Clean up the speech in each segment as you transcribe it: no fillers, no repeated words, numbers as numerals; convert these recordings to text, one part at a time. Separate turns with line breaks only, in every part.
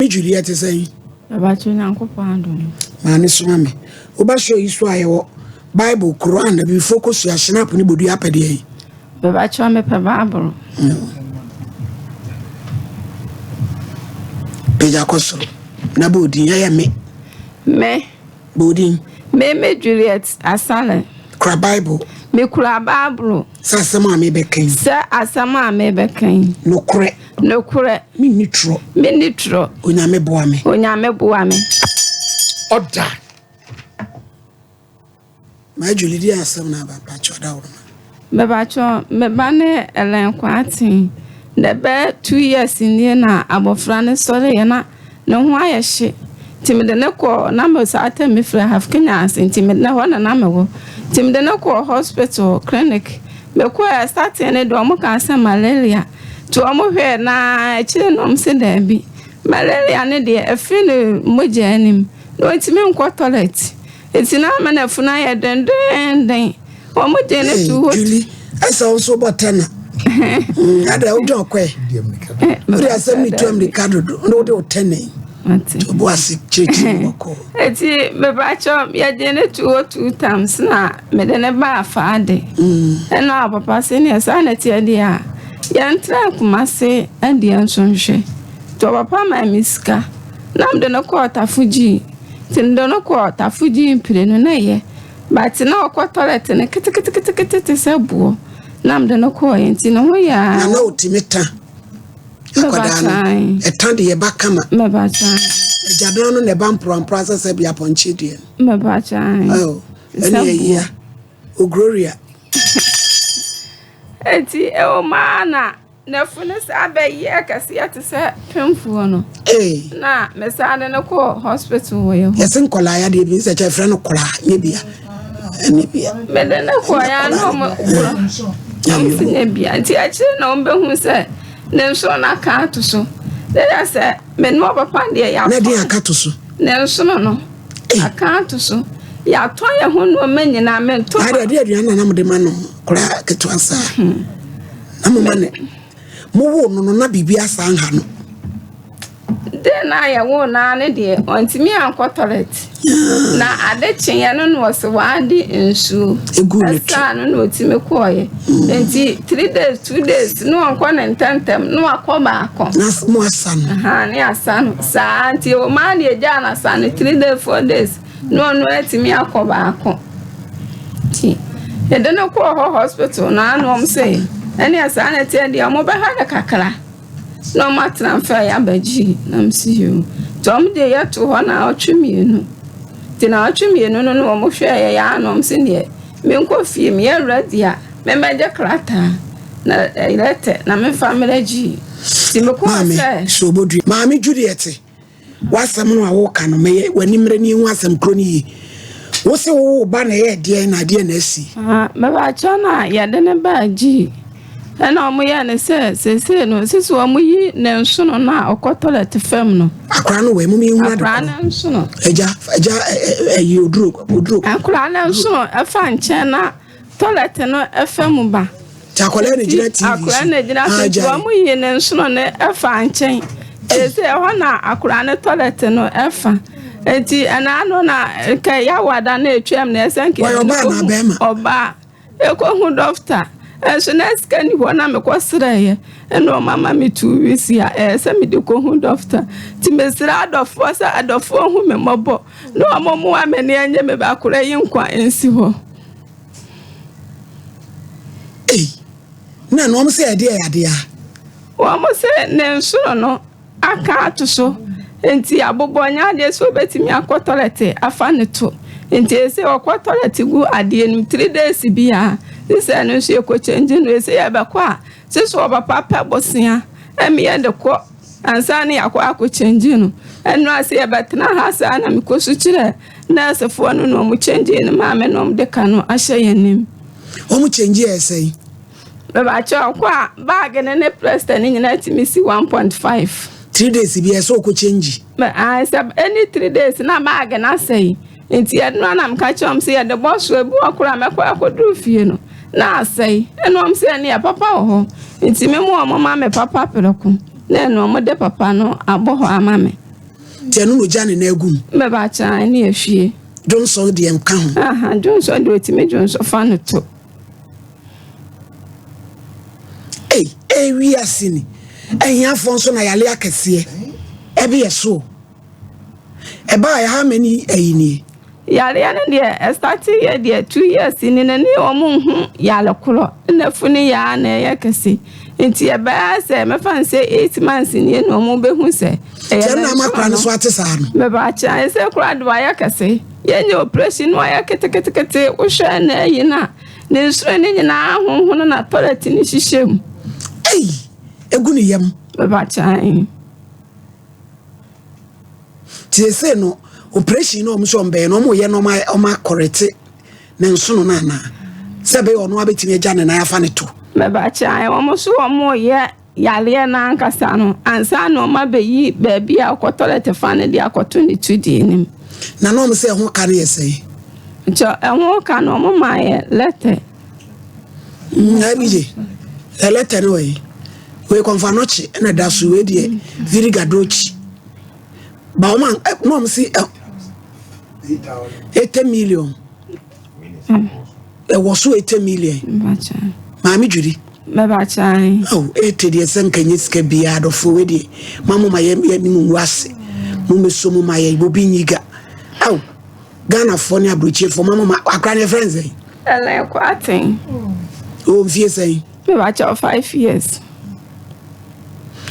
Me Julie ɛte sɛn?
Mepakyɛw Nyankopɔn adom.
Maame soma me. Woba show yi so a yɛwɔ Bible, Quran, abibifoɔ kosua, Schnapp ne bodua apɛdeɛ yi.
Mepakyɛw mepɛ Bible.
Pagya kɔ soro na bɔ odin ɛyɛ me.
Me.
Bɔ odin.
Me me Juliet Asale.
Kura Bible.
Mekura Bible.
Sɛ asɛm a mebɛka yi.
Sɛ asɛm a mebɛka yi.
Nokorɛ.
Nokorɛ.
Menni torɔ.
Menni torɔ.
Onyame boa me.
Onyame boa me.
Ɔda. Maa Julie di asɛm na aba mpakyɛ ɔda woroma.
Mepakyɛ me ba ne Ellen Kwarteng. Na ɛbɛyɛ 2 years nie na abɔfra no sɔreeɛ na ne ho ayɛ hye. Nti mede ne kɔɔ na me saa time mefiri Half Kenya ase nti mede ne hɔ na na mewɔ. Nti mede ne kɔɔ hospital clinic. Mekɔɛ starting no deɛ ɔmo kaa sɛ malaria. Nti ɔmo hwɛɛ na akyire no ɔmo sɛ daabi. Malaria no deɛ ɛfiri ne mogya anim na ɔntumi nkɔ toilet. Nti na ama n'afunu ayɛ dendenden. Wɔn gye ne to hɔ.
Julie, ɛsɛ wo nso wobɔ tɛna. Ada wodwa ɔkɔɛ. Wode asɛm ne tu amirika dodo na wode wo tɛna yi. Obu ase kyerɛkyerɛ mu bɔkɔɔ.
Eti mepakyɛw yɛgye ne to hɔ two times na mede ne ba afaade. Ɛna papa se neɛ saa na ɛteɛ deɛ a yɛntra Kumase adeɛ nso nhwɛ. Nti ɔpapa maa me sika na mede no kɔɔ Tafo Gyii. Nti mede no kɔɔ Tafo Gyii mpire no na ɛyɛ. But na ɔkɔ toilet no keteketekete te sɛ boɔ na mede no kɔɔɛ nti ne ho yɛ a.
Na na otumi ta akwadaa no. Ɛta deɛ ɛba kama.
Mepakyɛw.
Agyadan no na ɛba mporampora sɛ sɛ bi apɔnkye deɛ
no. Mepakyɛw.
Oh, ɛne ɛyia. O Gloria.
Eti ɛwɔ maa na n'afu no saa bɛyɛ kɛseɛ te sɛ pemfoɔ no.
Ee.
Na mesan de no kɔɔ hospital wɔ yɛ hɔ.
Yɛse nkɔlaa yadeɛ bi nsɛ kyɛ frɛ no kɔlaa nyɛ bia. Ɛne bia.
Mede no kɔɔ ya na ɔmo korɔ. Ɔmo si nyɛ bia nti akyire na ɔmo bɛhu sɛ ne nsono no aka ato so. Ne yɛ sɛ me ne ɔpapa deɛ yɛatɔ.
Na deɛ aka to so.
Ne nsono no aka ato so. Yɛatɔ yɛn ho nneɛma nyinaa mentɔ.
Ade ade aduane na na mode ma no koraa ketewa saa. Na mo ma ne mo wo no na biribi asa nha no.
De na yɛwo naa ne deɛ ɔntumi ankɔ toilet. Na ade kyeeɛ no na ɔsɛ wade nsuo.
Egu ne to.
Ɛsaa no na ɔtumi kɔɔyɛ. Nti 3 days, 2 days na ɔnkɔ ne ntɛntɛm na wakɔ baako.
Na mo asa no.
Aha, ne asa no saa nti ɔmaa ne egyaa n'asa no 3 days, 4 days na ɔno atumi akɔ baako. Nti yɛde no kɔɔ hɔ hospital na ano ɔmo sɛ ɛne saa na ɛteɛ deɛ ɔmo bɛha no kakra na ɔmo atena mfa yɛ abɛgye na mo si yi o. Nti ɔmo de yɛto hɔ na ɔtwe mmienu. Nti na ɔtwe mmienu no na ɔmo hwɛ yɛ yɛ ano ɔmo sɛ deɛ menkɔ fie meyɛ ready a memmɛgye krataa na letter na memfa mmerɛ gye. Nti mekɔɔ
Maame
sɛ
so obodua. Maame Juliet. W'asɛm no a woka no mɛyɛ w'ani mmerɛ ne ehu asɛm koro no yie. Wo se wo ba na ɛyɛ deɛn na adeɛ na asi.
Mepakyɛw no a yɛde ne baa gyi ɛna ɔmo yɛ ne sɛ seesei no sisi ɔmo yi ne nsono no a ɔkɔ toilet fam no.
Akora no wɔ mu ehu ade
Akora ne nsono.
Agya agya ɛyi oduro oduro.
Akora ne nsono ɛfa nkyɛn na toilet no ɛfa mu ba.
Nti akwadaa na gyina TV so.
Akora na gyina so nti ɔmo yi ne nsono no ɛfa nkyɛn. Seesei ɛhɔ na akora ne toilet no ɛfa. Nti ɛna ano na nka yawada na etwam na ɛsɛ nka
Wɔyɛ ɔbaa na bɛrima?
Ɔbaa. Ekohu doctor. Ɛnso na sika ni hɔ na mekɔ srɛeɛ ɛna ɔma ma me 2 weeks a ɛyɛ sɛ mede kɔhu doctor. Nti mesrɛ adɔfoɔ sɛ adɔfoɔ hu me mmɔbɔ na ɔmo mmoa me ne ɛnyɛ me bakora yi nkwa nsi hɔ.
Ei, na na ɔmo sɛ ɛdeɛ yɛ adeɛ a.
Wɔn sɛ ne nsono no aka ato so nti abobɔ nyɛ adeɛ sɛ obetumi akɔ toilet afa ne to nti ese ɔkɔ toilet gu adeɛ no mu 3 days bi a sisɛ no nso yɛkɔ change no ese yɛbɛkɔ a sisi ɔpapa pɛ bosea ɛmi yɛ de kɔ ansa ne yɛakɔ akɔ change no ɛno ase yɛbɛtena ha saa na mekɔ so kyerɛ nɛɛsefoɔ no na ɔmo change no maame na ɔmo de ka no ahyɛ yɛn nim.
Ɔmo change yɛ sɛn?
Mepakyɛw kɔ a bag ne ne plaster ne nyinaa tumi si 1.5.
3 days bi ɛsɛ ɔkɔ change.
Mɛ sɛ ɛni 3 days na bag na asɛe nti yɛde no anam ka kyerɛ ɔm sɛ yɛde bɔ so ebi wɔ koraa mɛkɔ akɔduru fie no na asɛe ɛna ɔm sɛ ɛne yɛ papa wɔ hɔ nti me mu ɔmo ma me papa prɛko na ɛna ɔmo de papa no abɔ hɔ ama me.
Nti ɛno na ogya ne nan agu mu.
Mɛba kyɛn ne ahwie.
Dwonsɔ deɛ nka ho.
Aha, dwonsɔ deɛ otumi dwonsɔ fa no to.
Ei, ewi ase ni. Ahiafoɔ nso na yale akɛseɛ. Ɛbi yɛ so. Ɛbaa yɛ how many ayi nie?
Yareɛ no deɛ, ɛstart yɛ deɛ 2 years ni na ne wɔn nhu yare korɔ na fu ne yaa na ɛyɛ kɛse, nti ɛbɛyɛ sɛ mɛfa n sɛ 8 months nie na wɔn bɛhu sɛ
ɛyɛ. Kyɛn na ama kora no so ate saa no.
Mɛba akyerɛ sɛ kora de wayɛ kɛse, yɛnyɛ operation no, wayɛ ketekete. Wohwɛ na ayi na ne nsoro ne nyinaa ahohono na toilet ne hyehyɛ mu.
Ei, egu ne yam.
Mɛba akyerɛ.
Tie sɛ no operation na ɔmo sɛ ɔmo bɛyɛ no, ɔmo yɛ no, ɔmo akɔrɛte ne nsono no anaa sɛ ɛbɛyɛ ɔno abɛtumi agya ne nan afa ne to?
Mɛba akyerɛ, wɔn nso wɔn yɛ yareɛ n'ankasa no ansa na wɔn abɛyi baabi a ɔkɔ toilet fa no de akɔto ne tu deɛ nim.
Na ɔmo sɛ ɛho ka no yɛ sɛn?
Nkyɛ ɛho ka no, wɔn maa yɛ letter.
Abigye ɛ letter no wɔ yi, wei Komfo Anokye ɛna da so, wei deɛ Virigadochi ba ɔmo a na ɔmo si ɛ 80 million ɛwɔ so, 80 million. Maame Dwiri.
Mɛba akyerɛ.
Oh, 80 deɛ sɛ nka nye sika biara. Dɔfo, wei deɛ ma mo ma yɛ yɛ ne mu ngu ase, mo mɛso mo ma yɛ obi nyi ga. Aw, Ghanafoɔ ne aburokyefoɔ, ma mo ma akora ne yɛfrɛ nsɛn?
Ellen Kwaten.
Ɔwɔ mfie sɛn?
Mɛba akyerɛ, 5 years.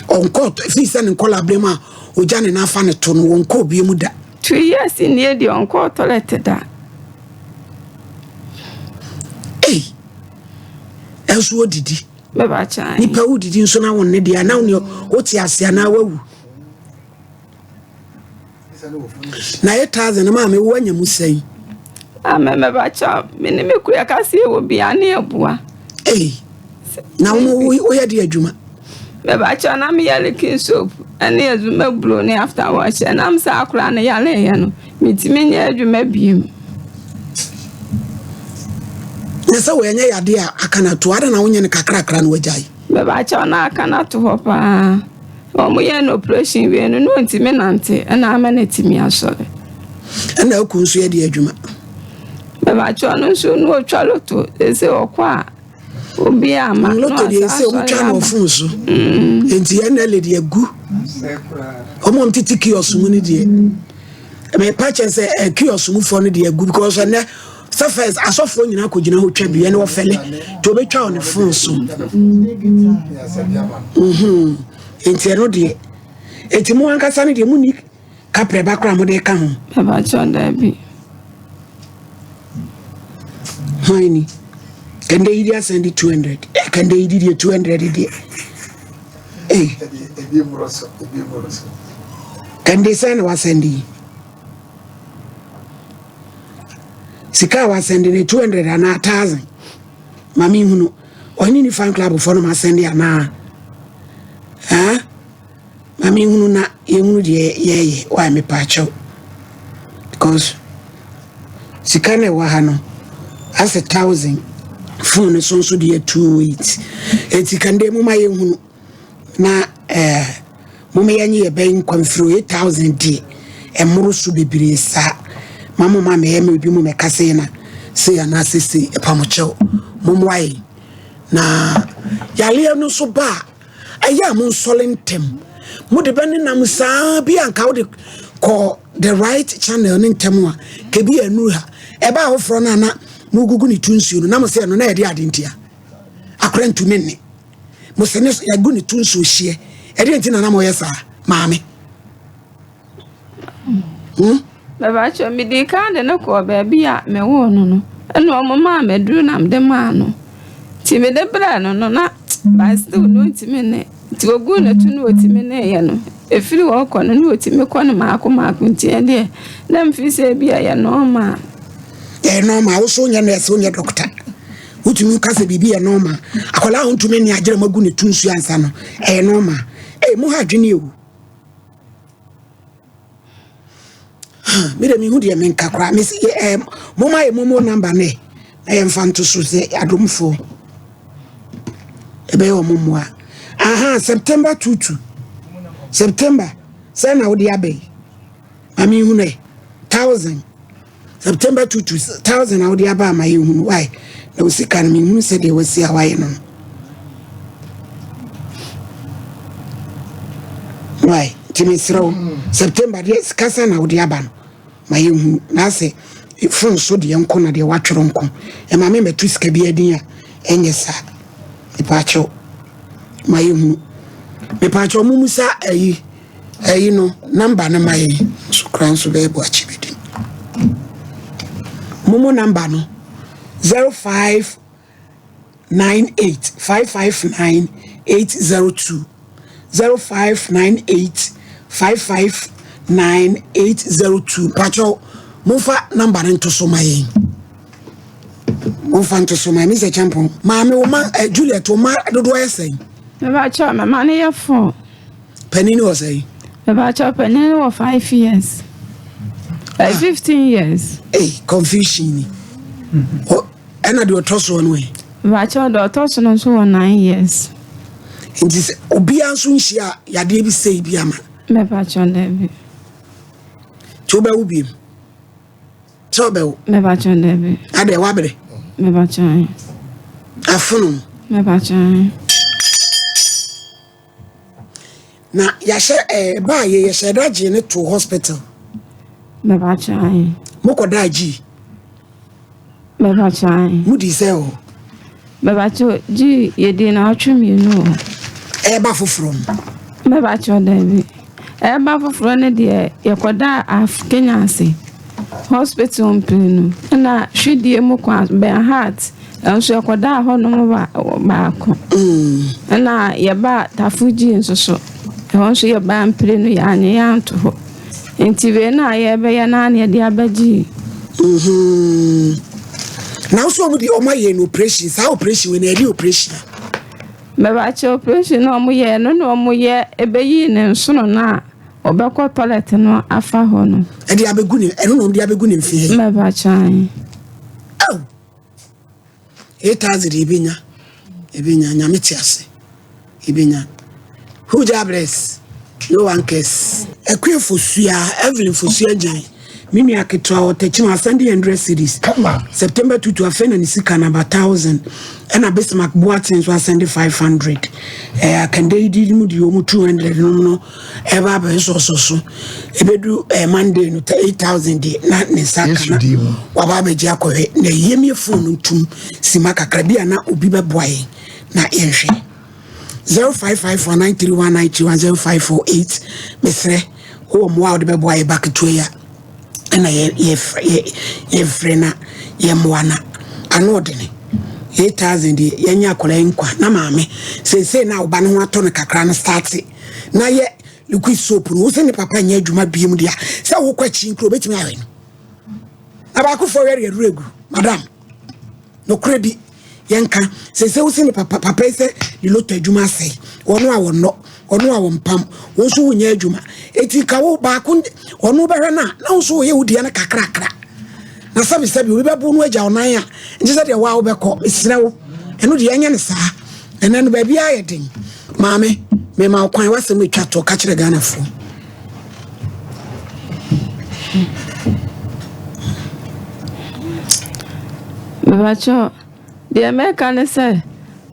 Ɔnkɔ fii sɛ ne nkɔla abere mu a ogya ne n'afa ne to no, wɔnkɔ obie mu da?
2 years nie deɛ, ɔnkɔ toilet da.
Ei, ɛnso odidi?
Mɛba akyerɛ.
Nipa wodidi nso na wɔn ne deɛ na wɔn wote ase anaa wawu na 8,000 na maame wo anya mu sɛn?
Ama mɛba akyerɛ, me ne me kura kase wɔ bia ne ɛboa.
Ei, na wo woyɛ de adwuma?
Mɛba akyerɛ, na meyɛ licking soap ɛne azuma buro ne after wash. Ɛnam sɛ akora no yareɛ no, metumi nyɛ adwuma biem.
Na sɛ wɔnyɛ yadeɛ a aka no ato ada na wonyɛ no kakrakra na wagyae?
Mɛba akyerɛ, na aka no ato hɔ paa. Wɔn yɛ no operation wie no, na ɔntumi nante, ɛna ama no atumi asɔre.
Ɛna aku nso yɛ de adwuma?
Mɛba akyerɛ, no nso na ɔtwa lotto sɛ ɔkɔ a obi ama.
Lotto deɛ sɛ ɔmotwa no ɔfon so, nti ɛna de agu ɔmo a ɔmtete kiosk mu no deɛ, mepa kyɛ sɛ kiosk mufoɔ no deɛ agu, because ɛnɛ sɛ first asɔfoɔ nyinaa kɔgyina hɔ twa bi, ɛne wɔfɛle nti wɔbɛtwa wɔ ne phone so. Nti ɛno deɛ, nti mo ankasa no deɛ, monni kaprɛ ba koraa mode ka ho?
Mɛba akyerɛ, daabi.
Hwan ni kɛndɛ yi de asɛn de 200? Kɛndɛ yi di deɛ 200 deɛ. Ei, kɛndɛ sɛn na wasɛn de yi? Sika a wasɛn de ne 200 anaa 1,000? Maame hunu ɔne ne fan club fɔ no ma sɛn de anaa? Ah, maame hunu na yɛhunu deɛ yɛyɛ wa. Mepa akyɛw, because sika na ɛwɔ ha no asɛ 1,000, phone no so nso deɛ 28. Eti kande mu ma yɛhunu na moma yɛnye yɛbɛn nkwa mfiri 8,000 deɛ, ɛmmoro so bebree saa. Ma mo ma mɛyɛ ma ebi mu mɛka sei na sei anaasɛ sei. Ɛpamokyɛw, mommoa yɛn na yaleɛ no nso ba a, ɛyɛ a monsɔle ntɛm. Mode bɛnenam saa bi anka wode kɔ the right channel ne ntɛm a kebi anuru ha. Ɛba afoforɔ no a na mogugu ne tu nsuo no na mo sɛ ɛno na yɛde ade ntia akora ntumi nne mo sɛ ne yɛgu ne tu nsuo hyeɛ. Ɛdeɛ nti na na moyɛ saa, maame?
Mɛbakyɛ, mede kan de no kɔɔ baabi a mewoo no, ɛna ɔmo maa me aduru na mede maa no. Nti mede brɛɛ no na but still no ntumi ne. Nti oguu ne to no, otumi ne yɛ no. Efiri hɔ kɔ no, na otumi kɔ no maako maako. Nti ɛdeɛ na mfiri sɛ ebi ɛyɛ normal.
Ɛyɛ normal? Wo so wonyɛ nurse, wonyɛ doctor, wotumi ka sɛ biribi yɛ normal? Akwadaa a wontumi ne agyerɛ magu ne to nsuo ansa no, ɛyɛ normal? Ei, mo ha adwene o. Me de, mehu deɛ menka koraa. Mesi moma yɛ momo number ne na yɛmfa nto so sɛ adomfoɔ ɛbɛyɛ ɔmo mmoa. Aha, September 22, September sɛ na wode aba yi. Ma menhunu ɛ. 1000. September 22 1000 a wode aba ama yɛhunu. Why? Na wo sika no menhunu sɛdeɛ wasi a wayɛ no no. Why? Nti mesrɛ wo, September deɛ sika sɛn na wode aba no? Ma yɛnhunu. Na asɛ phone so deɛ nko na deɛ watwerɛ nko. Ɛma me mmɛto sika bi adin a ɛnyɛ saa. Mepaakyɛw. Ma yɛnhunu. Mepaakyɛw mo musa ayi ayi no number no ma yɛn. So kora nso bɛyɛ boakye bi din. Momo number no 05 98 559 802 0598 559 802 mpakyɛw momfa number no nto so ma yɛn momfa nto so ma yɛn Mr. Champon maame wo ma eh, Juliet wo ma dodoɔ yɛ sɛn
Mebakyɛw me ma no yɛ four.
Panin no wɔ sɛn
Mebakyɛw panin no wɔ 5 years. Eh, 15 years.
Hey, confusion ni. Ɛna deɛ ɔtɔ soɔ no ɛ?
Mebakyɛw deɛ ɔtɔ so no nso wɔ 9 years.
Nti sɛ obiara nso nhyia yadeɛ bi sei bi ama?
Mebakyɛw daabi.
Nti wobɛwo biem? Sɛ wobɛwo?
Mebakyɛw daabi.
Adɛ wabere?
Mebakyɛw.
Afono?
Mebakyɛw.
Na yɛahyɛ ɛɛ baa yɛ yɛhyɛ da gyee ne to hospital.
Mebakyɛw.
Mokɔ daa gyii.
Mebakyɛw.
Mo di sɛ o.
Mebakyɛw gyii yɛdi naawɔtwe mmienu o.
Ɛɛba foforɔ no.
Mebakyɛw daabi. Ɛɛba foforɔ no deɛ yɛkɔdaa af Kenya ase hospital mprenu ɛna hwidie mu kwan bɛn heart nso yɛkɔdaa hɔnom ba baako. Ɛna yɛbaa Tafo-Gyi nso so, ɛhɔ nso yɛbaa mprenu yɛanye yɛanto hɔ. Nti wei no a yɛrebɛyɛ no ara na yɛde abɛgye.
Mm-hmm. Na nso wɔn de wɔn ayɛ no operation saa operation wei na yɛde operation a.
Mɛbakyɛ operation na wɔn yɛ no na wɔn yɛ ebɛyi ne nsono no a ɔbɛkɔ toilet no afa hɔ no.
Ɛde abɛgu ne ɛno na wɔn de abɛgu ne mfeɛ.
Mɛbakyɛ.
Oh. 8000 yɛbɛnya yɛbɛnya nyame te ase yɛbɛnya who jah bless no one curse Akua Fosua Evelyn Fosua Gyan me nua ketewa ɔtɛkyim asɛnde 100 cedis September 22 afei na ne sika no aba 1000 ɛna Bismarck Boateng nso asɛnde 500 ɛɛ akande yi di mu di wɔn 200 nom no ɛba abɛsɔsɔ so ɛbɛdu eh, monday no 8000 deɛ na ne nsa aka na waba abɛgye akɔhwɛ na yɛmie phone no ntum sima kakra bi a na obi bɛboa yɛn na yɛnhwɛ 0554931931 0548 mesrɛ wowɔ mmoa a wode bɛboa yɛ ba ketewa yi a ɛna yɛfrɛ na yɛmmoa na ano ɔdene 8000 deɛ yɛnyɛ akwadaa yi nkwa na maame seesei na ɔba no ho atɔ no kakra no starte na yɛ liquid soap no wo sɛ ne papa nyɛ adwuma biem deɛ sɛ wokɔ akyi nkuro obɛtumi ahwɛ no na baakofoɔ wɛre aduru agu madam nokorɛ bi yɛnka sɛ sɛ wo sɛ ne papa papa yi sɛ ne loto adwuma asɛe ɔno a wɔnnɔ ɔno a wɔmpam wo nso wonyɛ adwuma eti ka wo baako ɔno bɛhwɛ no a na wo nso woyɛ wo deɛ no kakrakra na sɛbisɛbi obi bɛbo no agya ɔnan a nti sɛ deɛ waa wobɛkɔ mesrɛ wo ɛno deɛ ɛnyɛ ne saa ɛnɛ no baabi ayɛ den maame mema wo kwan w'asɛm atwa toɔ ka kyerɛ Ghanafoɔ.
Mepakyɛw, deɛ mɛka ne sɛ,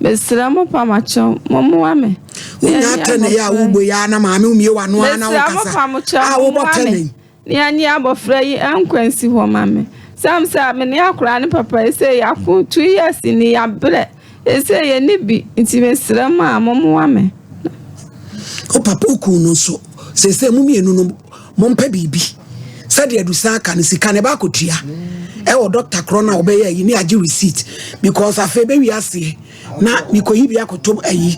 mesrɛ mo pamakyɛw, mommoa me.
Wonya tɛne yɛ a wobɔ yi a na maame womie w'ano a na wokasa a wobɔ tɛne.
Nea nye abɔfra yi nkwa nsi hɔ ma me. Sam sɛ me ne akwadaa no papa yi sɛ yɛako 2 years ni yɛabrɛ ɛsɛ yɛnni bi nti mesrɛ mo a mommoa me.
Wo papa wo kunu no nso seesei mo mmienu no mompɛ biribi sɛdeɛ adusan aka no sika no ɛba akɔtua ɛwɔ dɔkta korɔ no a wɔbɛyɛ ayi ne agye receipt because afei bɛwi aseɛ na mekɔyi bi akɔtɔ ayi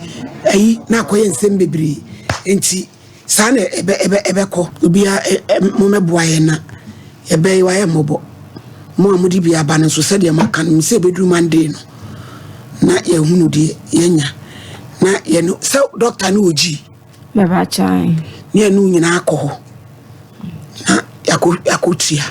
ayi na akɔyɛ nsɛm bebree nti Saa na ɛbɛ ɛbɛ ɛbɛkɔ. Obiara ɛ ɛ mommɛboa yɛn na yɛbɛyɛ wayɛ mmɔbɔ. Mo a mode bi aba no nso sɛdeɛ moaka no sɛ ɛbɛduru Monday no na yɛahunu deɛ yɛanya na yɛne sɛ dɔkta ne ɔgyi.
Bɛba kyan.
Ne yɛne wo nyinaa akɔ hɔ. na yɛakɔ yɛakɔtua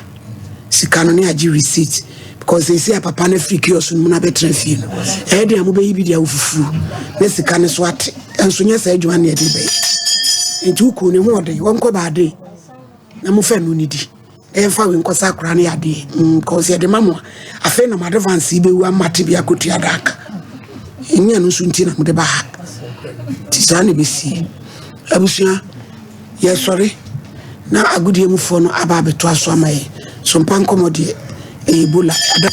sika no ne agye receipt because seesei a papa no afiri kiosk no mu no abɛtena fie no ɛyɛ den a mobɛyi bi de awo fufuo na sika no so ate ɛnso nyɛ saa adwuma no yɛde bɛyɛ nti wo kunu ne ho ɔden wɔnkɔ baade. Na mofa ɛno no di. Na yɛmfa wei nkɔsa akora no yadeɛ. Cause yɛde ma mo a, afei na mo advance yi bɛwu ama te bi akɔtua da aka. Ɛnyɛ no nso nti na mode ba ha. Nti saa na ɛbɛsie. Abusua, yɛsɔre na agodie mufoɔ no aba abɛtoa so ama yɛn. So mpa nkɔmmɔ deɛ, ɛyɛ Ebola. Ada.